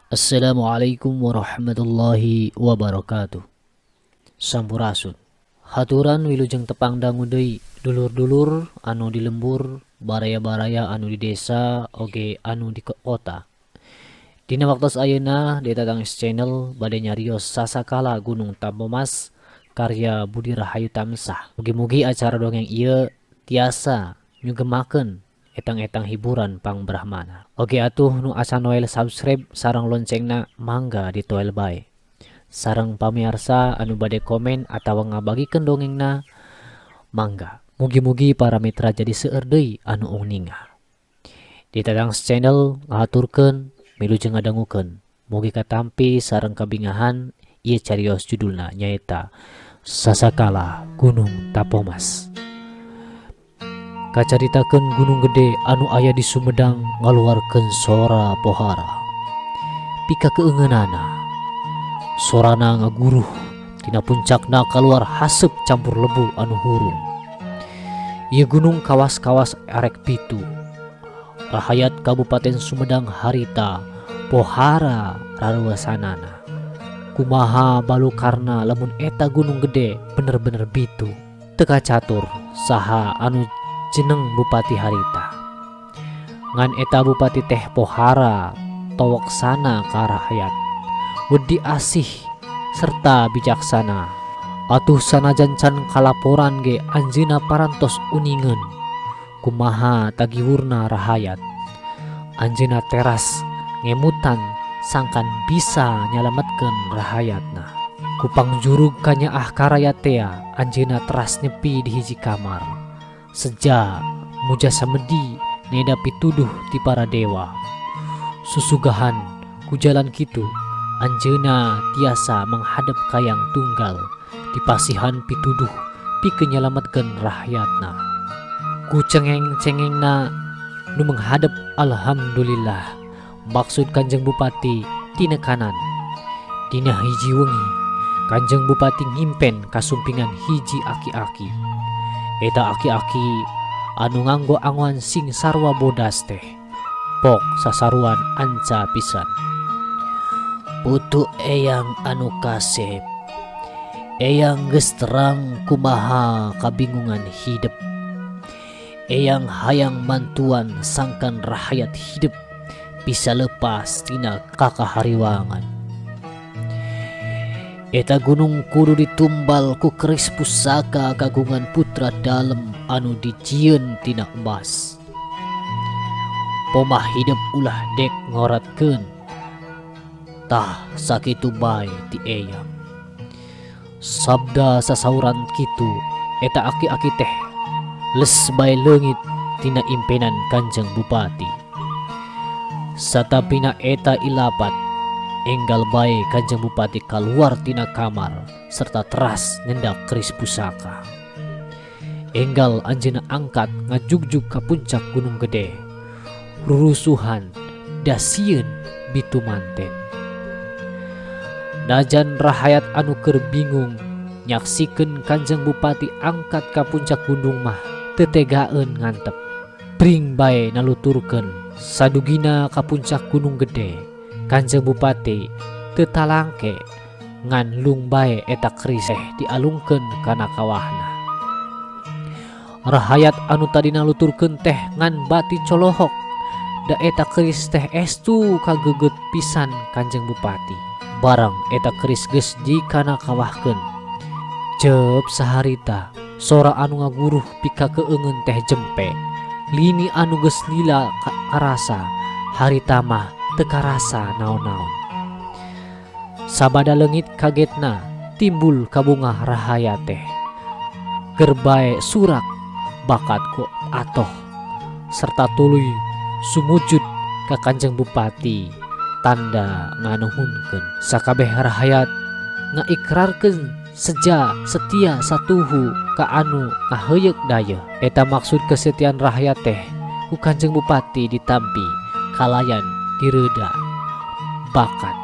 Assalamualaikum warahmatullahi wabarakatuh. Sampurasun. Haturan wilujeng tepang dangu deui dulur-dulur anu di lembur, baraya-baraya anu di desa oge anu di kota. Dina waktos ayeuna di Tatangis Channel bade nyarios Sasakala Gunung Tampomas karya Budi Rahayu Tamsah. Mugi-mugi acara dongeng ieu tiasa nyugemakeun etang-etang hiburan pang brahmana. Oge atuh nu acan noel subscribe sareng loncengna mangga ditoel bae. Sareng pamiarsa anu bade komen atawa ngabagikeun dongengna mangga. Mugi-mugi para mitra jadi seueur deui anu uninga. Di Tatang's Channel ngahaturkeun wilujeng ngadangukeun. Mugi katampi sareng kabingahan ieu carios judulna nyaeta Sasakala Gunung Tampomas. Kacaritakeun Gunung Gede anu aya di Sumedang ngaluarkeun sora pohara. Pika keungeunana. Sorana ngaguruh tina puncakna kaluar haseup campur lebu anu hurung. Ieu gunung kawas-kawas arek pitu. Rahayat Kabupaten Sumedang harita pohara raruasanana. Kumaha balukarna lamun eta Gunung Gede bener-bener bitu. Teu kacatur saha anu jeneng bupati harita. Ngan eta bupati teh pohara towoksana ka rahayat. Wedi asih serta bijaksana. Atuh sanajan can kalaporan ge anjeunna parantos uningeun. Kumaha tagiwurna rahayat. Anjeunna teras ngemutan sangkan bisa nyalametkeun rahayatna. Ku pangjurug kanyaah ka rayat tea anjeunna teras nyepi di hiji kamar. Seja muja samedi neda pituduh ti para dewa. Susugahan ku jalan kitu anjeunna tiasa menghadap kayang tunggal dipasihan pituduh pikeun nyalametkeun rakyatna. Ku cengeng-cengengna nu menghadap alhamdulillah maksud Kanjeng Bupati tinekanan. Dina hiji wengi Kanjeng Bupati ngimpen kasumpingan hiji aki-aki. Eta aki-aki anu nganggo angoan sing sarwa bodas teh pok sasaruan anca pisan. Putu eyang anu kasep, eyang geus terang kumaha kabingungan hidep. Eyang hayang mantuan sangkan rahayat hidup bisa lepas tina kakahariwangan. Eta gunung kudu ditumbal ku keris pusaka kagungan putra dalem anu dijieun tina emas. Pomah hidep ulah dek ngoratkeun. Tah sakitu bae ti eyang. Sabda sasauran kitu eta aki-aki teh les bae leungit tina impenan Kanjeng Bupati. Satapina eta ilapat enggal bae Kanjeng Bupati kaluar tina kamar serta teras nyendak keris pusaka. Enggal anjeunna angkat ngajugjug ka puncak Gunung Gede. Rurusuhan dasieun bitu manten. Najan rahayat anu keur bingung nyaksikeun Kanjeng Bupati angkat ka puncak gunung mah teu tegaeun ngantep. Pring bae naluturkeun sadugina ka puncak Gunung Gede. Kanjeng Bupati teu talangke ngan lung bae eta keris teh dialungkeun kana kawahna. Rahayat anu tadi naluturkeun teh ngan bati colohok da eta keris teh estu kageget pisan Kanjeng Bupati. Barang eta keris geus dikana kawahkeun. Cep saharita sora anu ngaguruh pika keungeun teh jempe. Lini anu geus lila karasa harita mah teu karasa naon-naon. Sabada leungit kagetna timbul kabungah rahayat teh. Keur bae surak bakat ku atoh serta tuluy sumujud ka Kanjeng Bupati tanda nganuhunkeun. Sakabeh rahayat ngaikrarkeun seja setia satuhu ka anu ngaheuyeuk dayeuh. Eta maksud kesetiaan rahayat teh ku Kanjeng Bupati ditampi kalayan direuda bakat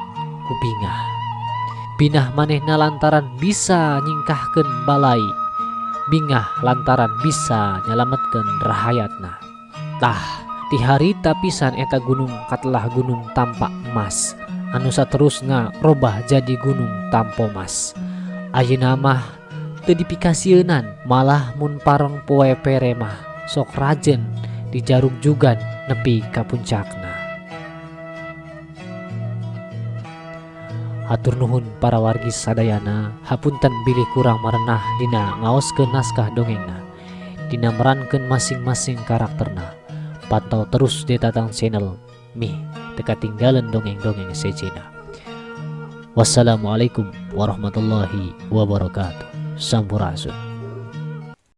ku bingah. Binah manehna lantaran bisa nyingkahkeun balai, bingah lantaran bisa nyalametkeun rahayatna. Tah ti harita pisan eta gunung katelah Gunung Tampak Emas anu saterusna robah jadi Gunung Tampomas. Ayeuna mah teu dipikasieunan malah mun pareng poe pere mah sok rajen dijarugjugan nepi ka puncakna. Hatur nuhun para wargi sadayana hapunten bilih kurang marenah dina ngaoskeun naskah dongengna dina merankeun masing-masing karakterna. Pantau terus di Tatang Channel mih teu katinggalan dongeng-dongeng sejenna. Wassalamualaikum warahmatullahi wabarakatuh. Sampurasun.